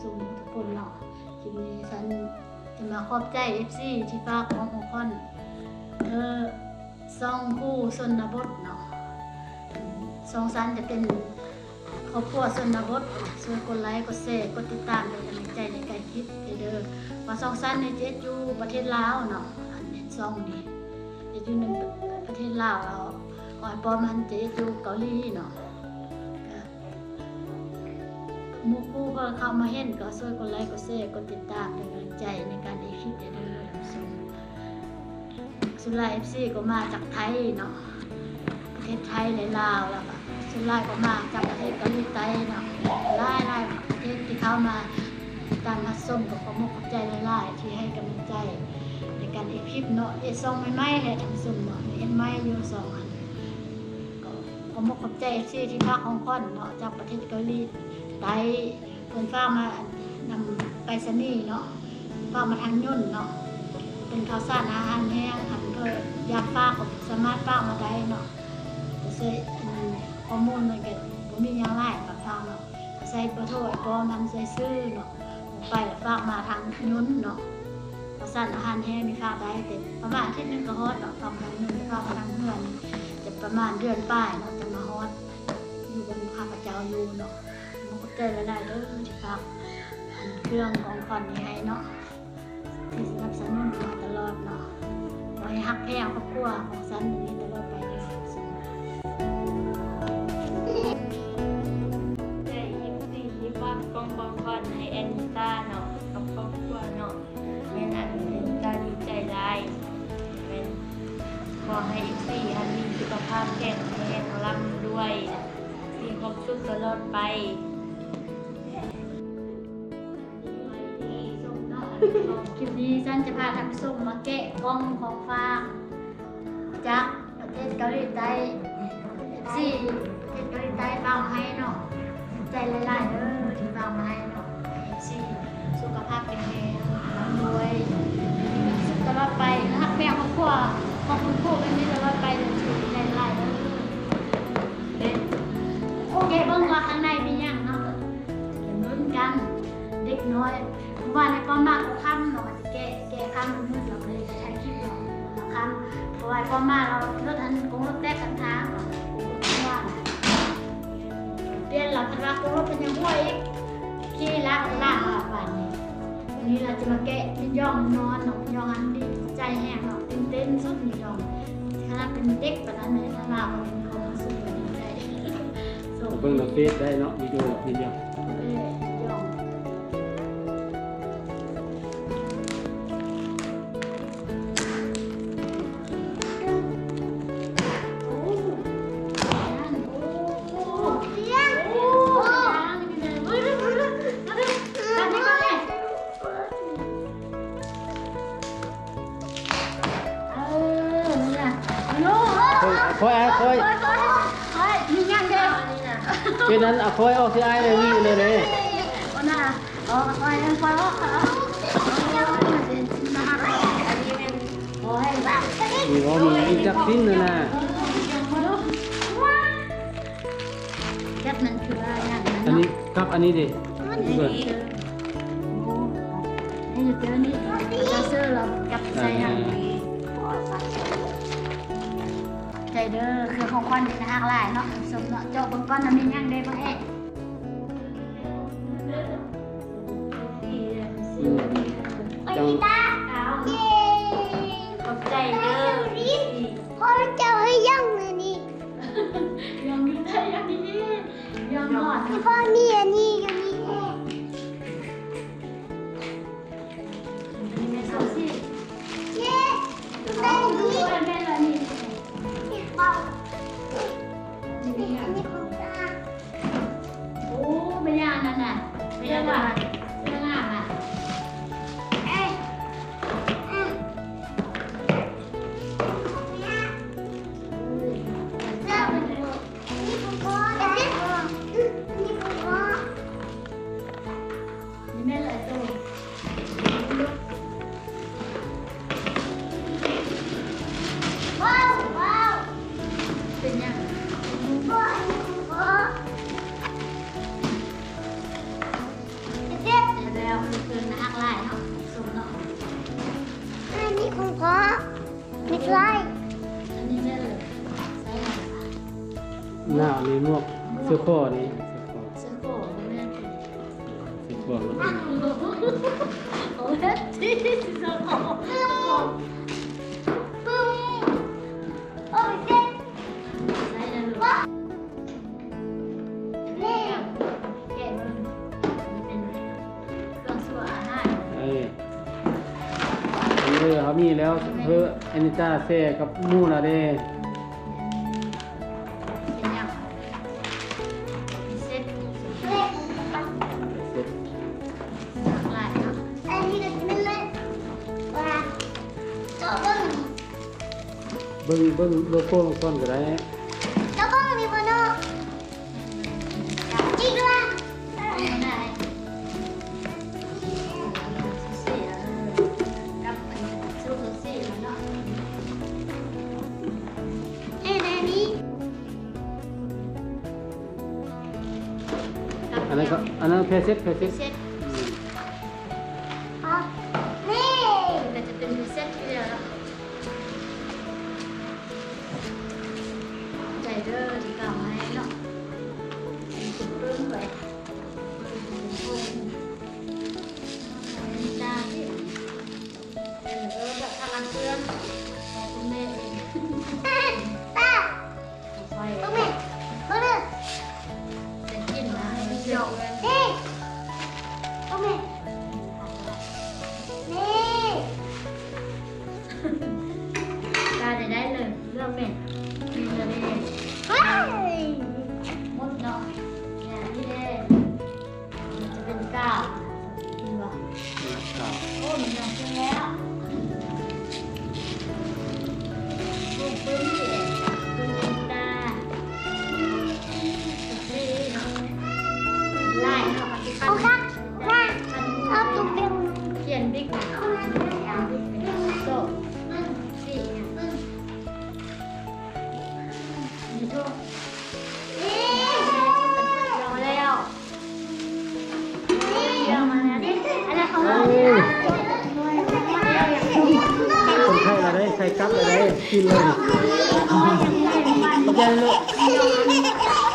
ສູ່ທຸກຄົນເນາະ. ຄລິບນີ້ສັນຈະມາຂອບໃຈເອັຟຊີທີ່ຝາກຂອງຂວັນ ເອີ ຊ່ອງຄູຊົນນະບົດເນາະ. ຊ່ອງສັນຈະເປັນຄອບຄົວຊົນນະບົດ. ຊ່ວຍກົດໄລ ກົດແຊ ກົດຕິດຕາມ ເປັນກຳລັງໃຈໃນການເຮັດເດີ. ວ່າຊ່ອງສັນນີ້ຈະເຮັດຢູ່ປະເທດລາວເນາະ, ອັນເຮັດຊ່ອງນີ້ເຮັດຢູ່ໃນປະເທດລາວ ແລ້ວອ້ອຍປ້ອມຫັ້ນຈະເຮັດຢູ່ເກົາຫຼີເນາະ. ກະ ໝູ່ຄູ່ເພິ່ນເຂົ້າມາເຫັນກໍຊ່ວຍກົດໄລ ກົດແຊ ກົດຕິດຕາມ ເປັນກຳລັງໃຈໃນການເຮັດຄລິບແດ່ເດີທ່ານຜູ້ຊົມ. ສ່ວນຫຼາຍເອັຟຊີກໍມາຈາກໄທເນາະ, ປະເທດໄທ ແລະ ລາວ, ແລ້ວກໍສ່ວນຫຼາຍກໍມາຈາກປະເທດເກົາຫຼີໃຕ້ເນາະ. ຫຼາຍໆປະເທດທີ່ເຂົ້າມາຕິດຕາມຮັບຊົມ ກໍຂອບອົກຂອບໃຈຫຼາຍໆ ທີ່ໃຫ້ກຳລັງໃຈໃນການເຮັດຄລິບເນາະ. ເຮັດຊ່ອງໃໝ່ໆແຫຼະທ່ານຜູ້ຊົມເນາະ, ເຮັດໃໝ່ຢູ່ສອງອັນ. ກໍ ຂອບອົກຂອບໃຈເອັຟຊີທີ່ຝາກຂອງຂວັນເນາະ ຈາກປະເທດເກົາຫຼີໃຕ້. ເພິ່ນຝາກມານຳໄປສະນີເນາະ, ຝາກມາທາງຍົນເນາະ. ເປັນເຂົ້າສານອາຫານແຫ້ງ, ຄັນເພິ່ນຢາກຝາກກໍສາມາດຝາກມາໄດ້ເນາະ. ກໍໃຊ້ ຂໍ້ມູນມັນກໍບໍ່ມີຫຍັງຫຼາຍ ຝາກເນາະ. ໃສ່ເບີໂທ ແລ້ວກໍນຳໃສ່ຊື່ເນາະ, ໄປແລ້ວຝາກມາທາງຍົນເນາະ. ເຂົ້າສານອາຫານແຫ້ງນີ້ຝາກໄດ້ແຕ່ປະມານອາທິດໜຶ່ງກໍຮອດເນາະ, ຝາກມາທາງຍົນ ແຕ່ຝາກມາທາງເຮືອນຈະປະມານເດືອນປາຍເນາະ ຈັ່ງມາຮອດຢູ່ບ່ອນຂ້າພະເຈົ້າຢູ່ເນາະ. ຂອບໃຈຫຼາຍໆເດີທີ່ຝາກ ອັນ ເຄື່ອງຂອງຂວັນນີ້ໃຫ້ເນາະ. ທີ່ສະໜັບສະໜູນມາຕະຫຼອດເນາະ. ຂໍໃຫ້ຮັກແພງຄອບຄົວຂອງສັນແບບນີ້ຕະຫຼອດໄປເດີ. ໃຈເອັຟຊີທີ່ຝາກຂອງຂວັນໃຫ້ແອນນິຕາເນາະ ກັບຄອບຄົວເນາະ. ແມ່ນອັນ ແອນນິຕາດີໃຈຫຼາຍ. ແມ່ນ ຂໍໃຫ້ເອັຟຊີຫັ້ນມີສຸຂະພາບແຂງແຮງ ລ່ຳລວຍ ມີຄວາມສຸກຕະຫຼອດໄປ. ຄລິບນີ້ສັນຈະພາທ່ານຜູ້ຊົມມາແກະກ່ອງຂອງຝາກຈາກປະເທດເກົາຫຼີໃຕ້. ເອັຟຊີປະເທດເກົາຫຼີໃຕ້ຝາກມາໃຫ້ເນາະ, ຂອບໃຈຫຼາຍໆເດີທີ່ຝາກມາໃຫ້ເນາະ. ໃຫ້ເອັຟຊີສຸຂະພາບແຂງແຮງ ລ່ຳລວຍ ມີຄວາມສຸກຕະຫຼອດໄປ ຮັກແພງຄອບຄົວຂອງຄຸນຄູແບບນີ້ຕະຫຼອດໄປເດີ. ຂອບໃຈຫຼາຍໆເດີ. ໂອເຄ ເບິ່ງວ່າຂ້າງໃນມີຫຍັງເນາະ. ເບິ່ງກັນ ເດັກນ້ອຍ ເມື່ອວານນີ້ປ້ອມມາກໍຄ່ຳເນາະ, ວ່າຊິແກະ ແກະຄ່ຳ ມັນມືດ ເຮົາກໍເລີຍໄດ້ຖ່າຍຄລິບເນາະ ຄ່ຳ. ເພາະວ່າປ້ອມມາແລ້ວ ລົດຫັ້ນ ກົງລົດແຕກຂ້າງທາງເນາະ, ກົງລົດຮົ່ວ. ປ່ຽນແລ້ວ ເພິ່ນວ່າກົງລົດເພິ່ນຍັງຮົ່ວອີກ, ຂີ່ລາກກໍລາກວ່າບາດນີ້. ວັນນີ້ລາວຈະມາແກະມິນຢອງນອນເນາະ, ມິນຢອງອັນດີໃຈແຮງເນາະ, ຕື່ນເຕັ້ນສຸດມິນຢອງ. ຂະໜາດເປັນເດັກປານນັ້ນເດ້ ຖ້າລາວເປັນຂອງສູງກວ່ານີ້ໄດ້. ເບິ່ງໃນເຟສໄດ້ເນາະ ວິດີໂອ ວິດີໂອ. ເອີ ຄ່ອຍ ຄ່ອຍ ຄ່ອຍ ມີຫຍັງເດ້ ເປັນອັນ ອາ ຄ່ອຍອອກຊິ ອ້າຍເລີຍ ມີເລີຍເດ້ ອອກ ຄ່ອຍ ຄ່ອຍອອກ ຄ່ອຍອອກ ອັນນີ້ແມ່ນ ນີ້ບໍ່ມີຈັກສິ້ນນະນະ ຈັກນັ້ນຄືວ່າຫຍັງນັ້ນ ອັນນີ້ ເນາະ ກັບອັນນີ້ເດ້ ອັນນີ້ເດີ ໂອ້ ໃຫ້ເຈີນີ້ ເຈົ້າເຊີລາວກັບໃສ່ຫັ້ນ ໃຈເດີ ຄືຂອງຂວັນນີ້ນະ ຮັກຫຼາຍເນາະ ສົມເນາະ ເຈາະເບິ່ງກ່ອນນະ ມີຫຍັງແດ່ເບິ່ງເອງ ອືມ ຂອບໃຈເດີ ພໍ່ເຈົ້າໃຫ້ຍັງອັນນີ້ ຍັງຢູ່ໃນອັນນີ້ ຍັງນອນ ພໍ່ມີອັນນີ້ຢູ່ນີ້ ອັນນີ້ແມ່ນເສົາສີ່ ເຢ້ ໄດ້ອັນນີ້ ແມ່ນລະນີ້ ນີ້ເປົ່າ ອັນນີ້ຂອງຕາ ໂອ້ ແມ່ຍ່າອັນນັ້ນນະ ແມ່ຍ່າ ເສື້ອງາມນະ ເອີຍ ເອີຍ ເສື້ອງາມນະ ນີ້ຂອງພໍ່ ນີ້ຂອງພໍ່ ນີ້ແມ່ນຫຼາຍໂຕ ວ້າວ ວ້າວ ເປັນຫຍັງ ພໍ່ ນີ້ຂອງພໍ່ ເປັນ ອ້າວ ນີ້ໝວກເສື້ອຄໍນີ້ ເສື້ອຄໍ ເສື້ອຄໍບໍ່ແມ່ນ ເສື້ອຄໍ ໂອ້ຍ ເສື້ອຄໍ ປຶ້ມ ໂອ້ຍ ເຈັບ ໃສ່ແລ້ວລູກ ແກະເບິ່ງ ແກະເບິ່ງ ນີ້ເປັນເຄື່ອງຊົ່ວອາຫານ ເອີ ເອີ ເຮົາມີແລ້ວ ເອີ ອານິຕາແຊ່ກັບໝູລະເດ້. ເປັນຫຍັງ? ເຊັດ ເຊັດ ຫຼາກຫຼາຍເນາະ ເບິ່ງ ເບິ່ງໂລໂກ້ລາງກ່ອນກໍໄດ້ ເຈົ້າເບິ່ງນີ້ບໍ່ເນາະ ຈິກວ່າ ເອີ ກັບອັນນີ້ ເອີ ອັນນີ້ ອັນນັ້ນກໍ ອັນນັ້ນແພເຊັດ ແພເຊັດ ເຊັດ ອືມ ອໍ ນີ້ກໍຈະເປັນເຊັດທີ່ແລ້ວເນາະ ໃຈເດີທີ່ເອົາມາໃຫ້ເນາະ ເບິ່ງໄປ ເອີ ເອີ ແບບທາງອັນເພື່ອນ ຂອງຄຸນແມ່ເອງ ປ້າ ຂອງຂ້ອຍ ເບິ່ງແມ່ ເບິ່ງເດີ ໄດ້ກິນນະ ເບິ່ງເດີ ນີ້ ເບິ່ງແມ່ ນີ້ ກາໄດ້ ໄດ້ເລີຍ ເລືອກແມ່ ນີ້ເລີຍ ເຮີ້ຍ ໝົດເນາະ ນີ້ເດ້. ຈະເປັນກາວ ເຫັນບໍ່? ກາວ ໂອ້ ມັນຍັງຂຶ້ນແລ້ວ ໂອ້ ປຶ້ມ ປຶ້ມຕາ ນີ້ເນາະ ຫຼາຍເນາະ ເອົາຄັກ ເອົາຕົວເປັນ ຂຽນບິກ ຂຽນບິກເປັນໂຕ ສີ່ ນີ້ໂຕ ເອີ ແລ້ວ ຄົນໄຂ້ລະໄດ້ ໄຂ້ກັບລະໄດ້ ກິນເລີຍ ຂອບໃຈລູກ.